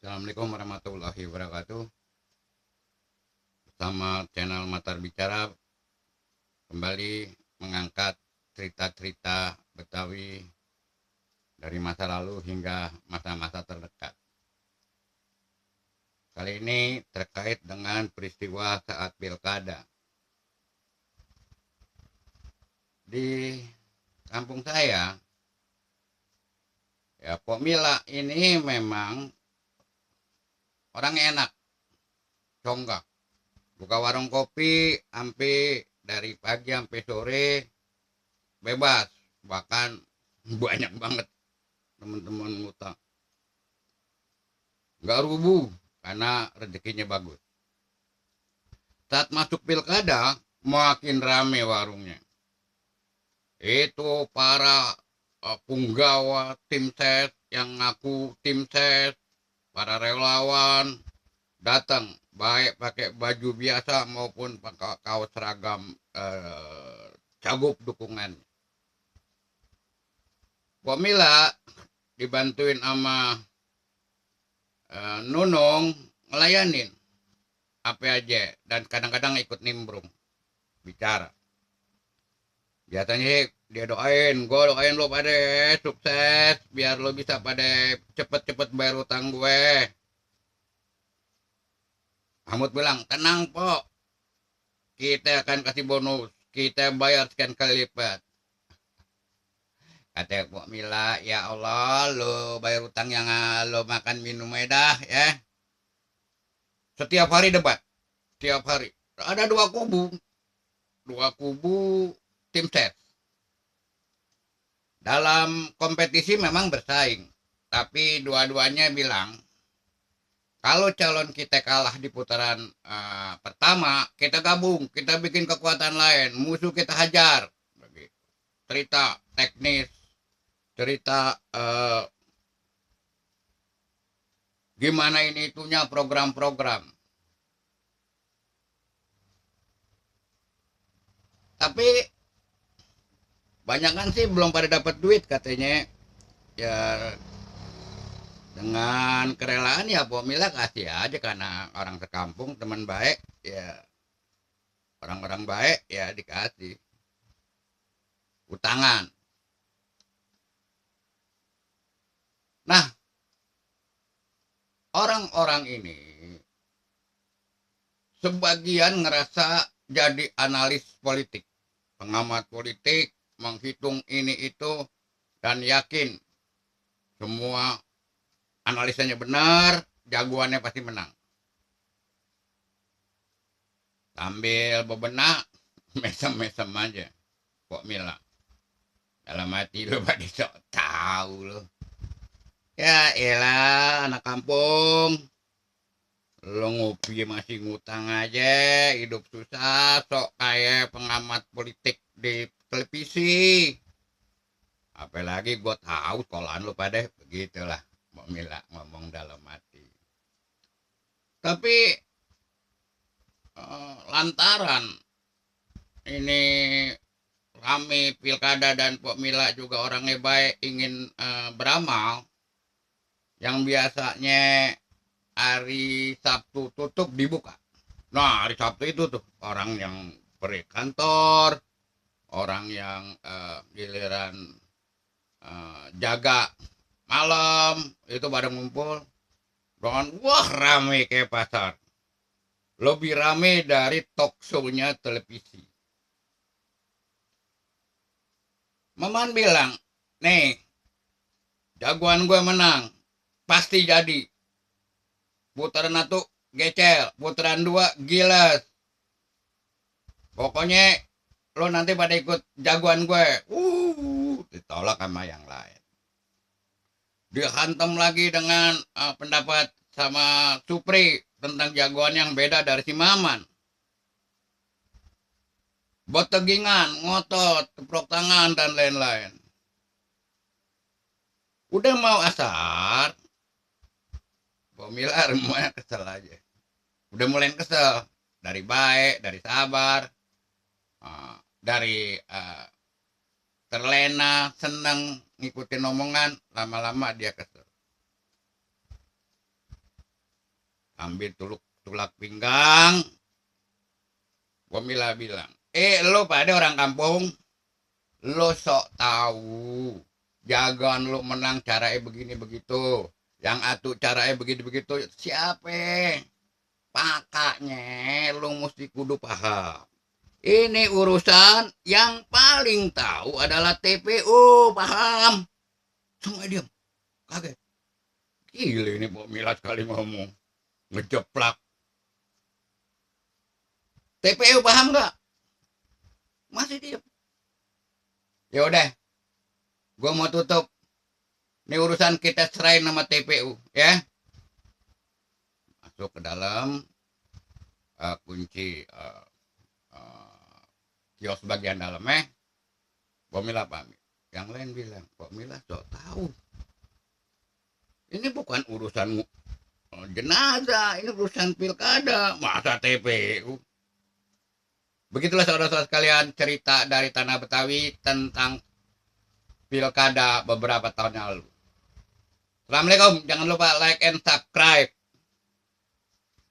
Assalamualaikum warahmatullahi wabarakatuh. Bersama channel Matar Bicara kembali mengangkat cerita-cerita Betawi dari masa lalu hingga masa-masa terdekat. Kali ini terkait dengan peristiwa saat pilkada. Di kampung saya, ya Pok Mila ini memang orang enak, conggak. Buka warung kopi sampai dari pagi sampai sore bebas, bahkan banyak banget teman-teman ngutang, nggak rubuh karena rezekinya bagus. Saat masuk pilkada makin rame warungnya, itu para punggawa tim ses yang ngaku tim ses, para relawan datang baik pakai baju biasa maupun pakai kaos seragam cagup dukungan. Pemila dibantuin sama Nunung ngelayanin apa aja, dan kadang-kadang ikut nimbrung bicara. Biasanya dia doain, gue doain lo pada sukses biar lo bisa pada cepet-cepet bayar utang gue. Mahmud bilang, tenang Pok, kita akan kasih bonus, kita bayar sekian kali lipat. Kata Pok Mila, ya Allah, lo bayar utang yang lo makan minum dah ya. Setiap hari debat, setiap hari. Ada dua kubu tim ses. Dalam kompetisi memang bersaing, tapi dua-duanya bilang, kalau calon kita kalah di putaran pertama, kita gabung, kita bikin kekuatan lain, musuh kita hajar. Cerita teknis, cerita gimana ini itunya program-program. Tapi banyak kan sih belum pada dapat duit katanya. Ya dengan kerelaan ya Pok Mila kasih aja karena orang sekampung, teman baik, ya orang-orang baik ya dikasih utangan. Nah, orang-orang ini sebagian ngerasa jadi analis politik, pengamat politik, menghitung ini itu, dan yakin semua analisanya benar, jagoannya pasti menang. Sambil bebenah, mesem-mesem aja Pok Mila. Dalam hati lo pada sok tahu lo. Ya elah anak kampung, lo ngopi masih ngutang aja, hidup susah, sok kayak pengamat politik di televisi. Apalagi gue tahu sekolahan lo pada begitulah, Mbak Mila ngomong dalam hati. Tapi lantaran ini rame pilkada dan Pok Mila juga orangnya baik, ingin beramal, yang biasanya hari Sabtu tutup dibuka. Nah hari Sabtu itu tuh orang yang pergi kantor, orang yang giliran jaga malam itu pada ngumpul, dan wah rame kayak pasar, lebih rame dari talk show-nya televisi. Maman bilang, nih jagoan gue menang, pasti jadi. Putaran satu gecel, putaran dua gilas. Pokoknya lo nanti pada ikut jagoan gue. Ditolak sama yang lain. Dihantam lagi dengan pendapat sama Supri tentang jagoan yang beda dari si Maman. Botegingan, ngotot, teplok tangan, dan lain-lain. Udah mau asar, Pemilar semuanya kesel aja. Udah mulai kesel. Dari baik, dari sabar, dari terlena, seneng ngikutin omongan, lama-lama dia kesel. ambil tulak pinggang. Pomila bilang, lo pada orang kampung, lo sok tahu, jagoan lo menang caranya begini begitu, yang atu caranya begini begitu, siapa? Pakaknya lo mesti kudu paham. Ini urusan yang paling tahu adalah TPU, paham? Semua diam, kaget. Gila ini Pomila sekali ngomong, ngejeplak. TPU paham nggak? Masih diam. Ya udah, gue mau tutup. Ini urusan kita serahin nama TPU, ya. Masuk ke dalam, kunci kios bagian dalam, Pomila pamit. Yang lain bilang, Pomila sok tahu. Ini bukan urusan jenazah, ini urusan pilkada, masa TPU. Begitulah saudara-saudara sekalian cerita dari Tanah Betawi tentang pilkada beberapa tahun yang lalu. Assalamualaikum, jangan lupa like and subscribe.